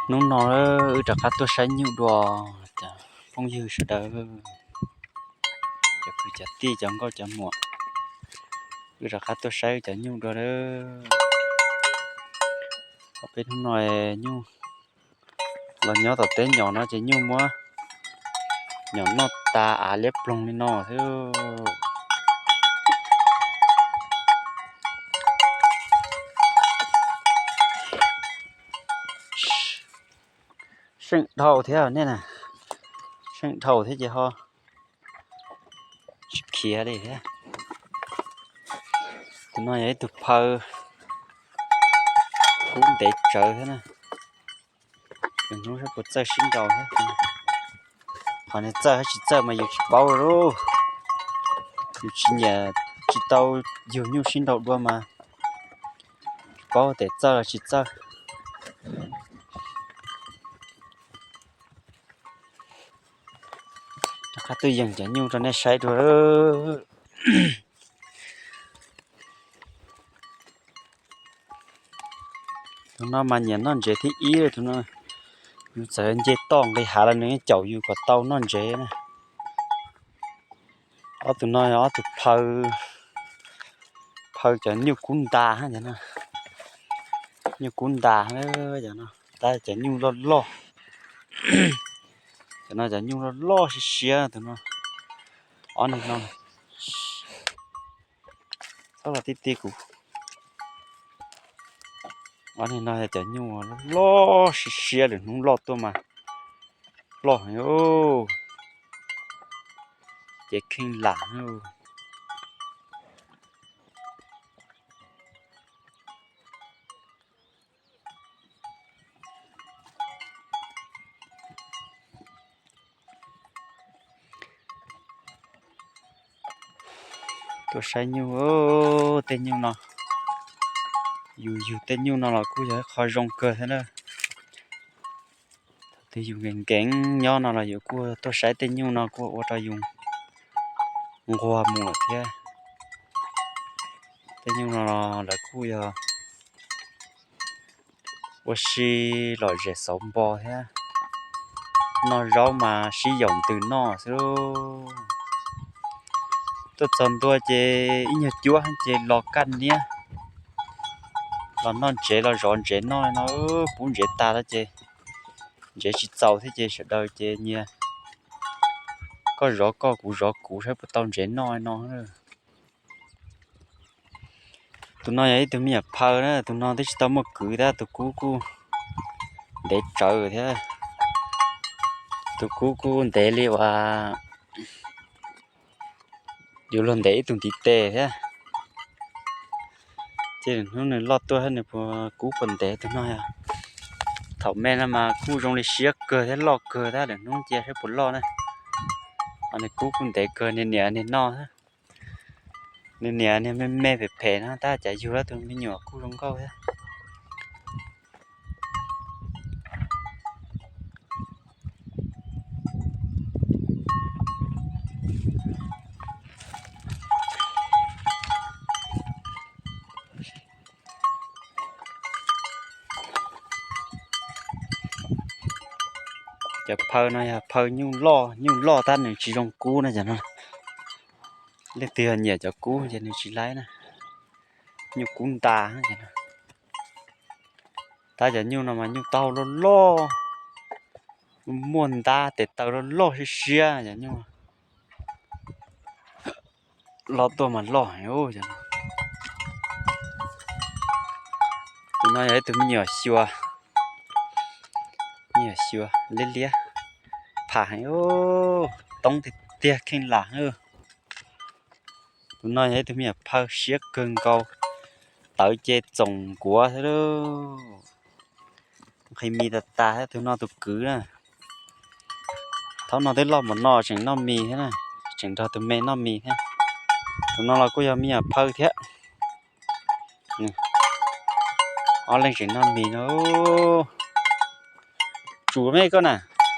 Hnub no wb rov qab tuaj saib nyuj dua, cov phooj ywg sawv daws, cov kwv cov tij cov nkauj cov muam, wb rov qab tuaj saib wb cov nyuj dua lawm. Peb hnub no nyuj los nyob tom teb nyom no ces nyuj muab nyom noj tas av liab ploog li no xwb. Seem dhau thiab nej na, seem dhau thiab ces ho tsis khiav li thiab. Tus no yog ib tug phaw kub ntev tsawv thiab na. Hnub saib puas txawj sib nraus thiab. Qhov nws txawj thiab tsis txawj mas yus tsis paub li. Yus tsis nyiam, tsis tau yug nyuj sib nraus dua mas tsis paub tias txawj los tsis txawj. Rov qab tuaj yees cov nyuj rau nej saib dua. Tus no mas nyiam noj ntsev thib ib, tus no yus txawm nce toj nqis hav los nws yeej caum yus kom tau noj ntsev na. Ob tug no yog ob tug phaw, phaw cov nyuj kub ntas, nyuj kub ntas, cov no tab cov nyuj loj loj, cov no cov nyuj loj loj siab siab tus no. Ob niag no, txhob los ti ti kuv. Ob niag no yog cov nyuj loj loj siab siab, lwm hnub loj tuaj mas ploj heev. Ces kheej lam. Tuaj saib nyuj, tej nyuj no, yus yug tej nyuj no los kuj yog ib qho zoo kawg thiab na. Thaum twg yus nkees nkees nyob no los yus kuj tuaj saib tej nyuj no kuj ua rau yus nquag mus lawm thiab. Tej nyuj no lawv kuj yog ua si lom zem xauv npo thiab. Noj zaub mas sib yaum ntws noj xwb. Tuaj txog ntua ces ib nyuag cuab ces los kaj niab, los noj ntsev los zov ntsev noj no, pub ntsev tas lawm ces ntsev tsis txaus thiab ces sawv daws ces nyias koj zov koj kuv zov kuv saib puas tau ntsev noj no. Tus no yog ib tug me nyuam phaw na, tus no twb tsis tau muaj kwv tab tus kub kuj ntev tsawv thiab. Tus kub kuj ntev li uas yus luag ntev ib tug ntiv tes thiab. Ces hnub nws loj tuaj thiab nws puas kub puas ntev tus no yog. Thaum me no mas kuj zoo li siab kawg thiab loj kawg thiab, lwm hnub cia saib puas loj na. Ho nws kub kuj ntev kawg, niag niam niag noj thiab. Nws niam niag me me phem phem no tab cas yug lawm tus me nyuam kuj zoo nkauj thiab. Cov phaw no yog phaw nyuj loj, nyuj loj tab nws tsis zoo kub na cov no. Leej twg yog nyiam cov kub ces nws tsis laib na. Nyuj kub ntas ces no. Tab cov nyuj no mas nyuj taub hau loj loj, muaj ntab tes taw loj loj siab siab cov nyuj. Loj tuaj mas loj heev. Tus no yog ib tug me nyuam xyuas, me nyuam xyuas liab liab, pham heev, toob tiag tiag kheej lam. Tus no yog ib tug me nyuam phaw siab kawg nkaus, tawv ces txoom nkuav xwb lauj. Nqhis mis tas tas thiab, tus no tus kwv na. Thaum no twb loj npaum no tseem noj mis thiab na, tseem nrog tus me noj mis thiab. Tus no los kuj yog me nyuam phaw thiab. Ob leeg tseem noj mis no. Tsum me koj na,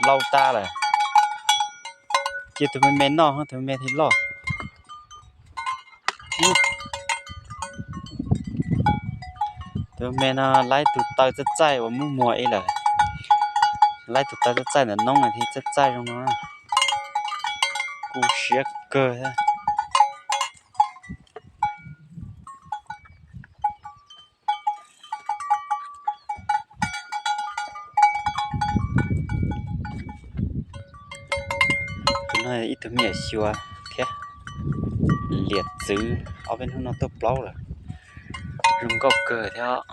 laus tas lawm. Cia tus me me noj, tus me thiaj loj. Tus me no laib tus taw txaij txaij uas muaj muag ib lawm. Laib tus taw txaij txaij ntawm noob no thiaj txaij txaij zoo no. Kuj siab kawg thiab. Tus no ib tug me nyuam xyuas thiab, liam txwv, ob peb hnub no tuaj plaub lawm, zoo nkauj kawg thiab.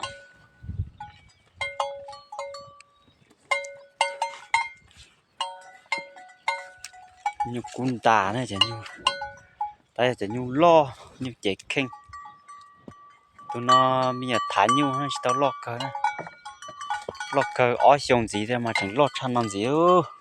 Nyuj kub ntas na, tab yog cov nyuj loj, nyuj cev kheej. Tus no me nyuam thav nyuj tsis tau loj kawg na, loj kawg ob xyoo ntxiv thiab mas tseem loj tshaj no ntxiv.